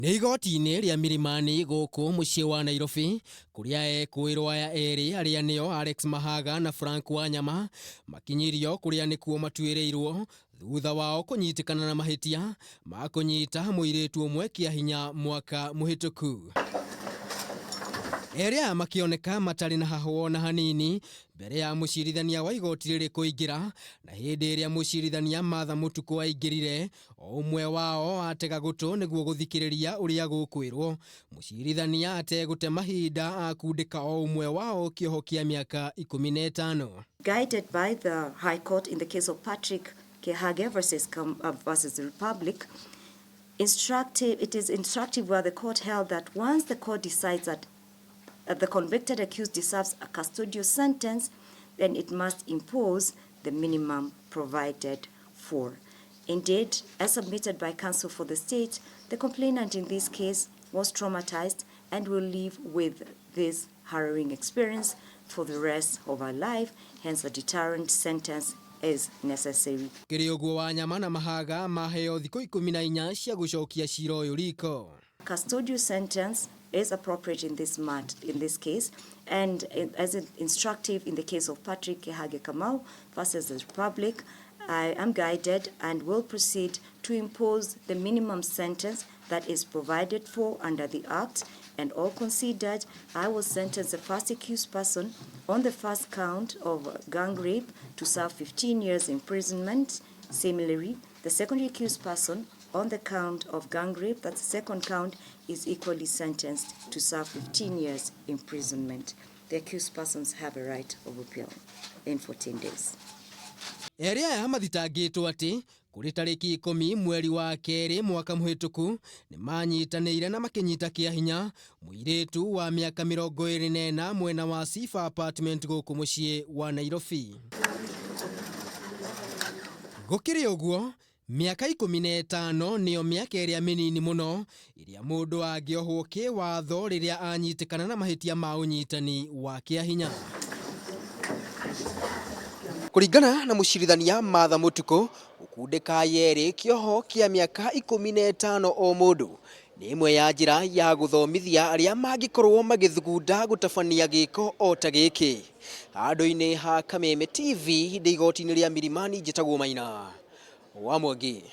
Nĩ igoti-inĩ rĩa Milimani gũkũ mũciĩ wa Nairobi kũrĩa ekũĩrwo aya erĩ arĩa nĩo Alex Mahaga na Frank Wanyama makinyirio kũrĩa nĩkuo matuĩrĩirwo thutha wao kũnyitĩkana na mahĩtia ma kũnyita mũirĩtu ũmwe kĩa hinya mwaka mũhĩtũku. Erĩ aya makĩoneka matarĩ na hahũ ona hanini mbere ya mũcirithania wa igoti rĩrĩ kũingĩra, na hĩndĩ ĩrĩa mũcirithania Martha Mũtukũ aingĩrire, o ũmwe wao atega gũtũ nĩguo gũthikĩrĩria ũrĩa gũkwĩrwo. Mũcirithania ategũte mahinda akundĩka o ũmwe wao kĩoho kĩa mĩaka 15. Guided by the High Court in the case of Patrick Kehage versus the Republic, it is instructive where the court held that once the court decides that the convicted accused deserves a custodial sentence, then it must impose the minimum provided for. Indeed, as submitted by counsel for the state, the complainant in this case was traumatized and will live with this harrowing experience for the rest of her life, hence a deterrent sentence is necessary. Kĩrĩ ũguo Wanyama na Mahaga maheo thikũ 14 cia gũcokia cira ũyũ riko. Custodial sentence is appropriate in this case, and as instructive in the case of Patrick Kehage Kamau versus the Republic, I am guided and will proceed to impose the minimum sentence that is provided for under the Act, and all considered, I will sentence the first accused person on the first count of gang rape to serve 15 years imprisonment. Similarly, the second accused person on the count of gang rape, that's the second count, is equally sentenced to serve 15 years imprisonment. The accused persons have a right of appeal in 14 days. Erĩ aya mathitangĩtwo atĩ kũrĩ tarĩki 10 mweri wa kerĩ mwaka mũhĩtũku nĩ manyitanĩire na makĩnyita kĩa hinya mũirĩtu wa mĩaka 24 mwena wa Sifa Apartment gũkũ mũciĩ wa Nairobi. Gũkĩrĩ ũguo, mĩaka 15 nĩyo mĩaka ĩrĩa mĩnini mũno ĩrĩa mũndũ angĩohwo kĩwatho rĩrĩa anyitĩkana na mahĩtia ma ũnyitani wa kĩa hinya. Kũringana na mũcirithania Martha Mũtukũ, gũkundĩka yerĩ kĩoho kĩa mĩaka 15 o mũndũ nĩ ĩmwe ya njĩra ya gũthomithia arĩa mangĩkorwo magĩthugunda gũtabania gĩko o ta gĩkĩ. Handũ-inĩ ha Kameme TV ndĩ igoti-inĩ rĩa Milimani, njĩtagwo Maina wa Mwangi.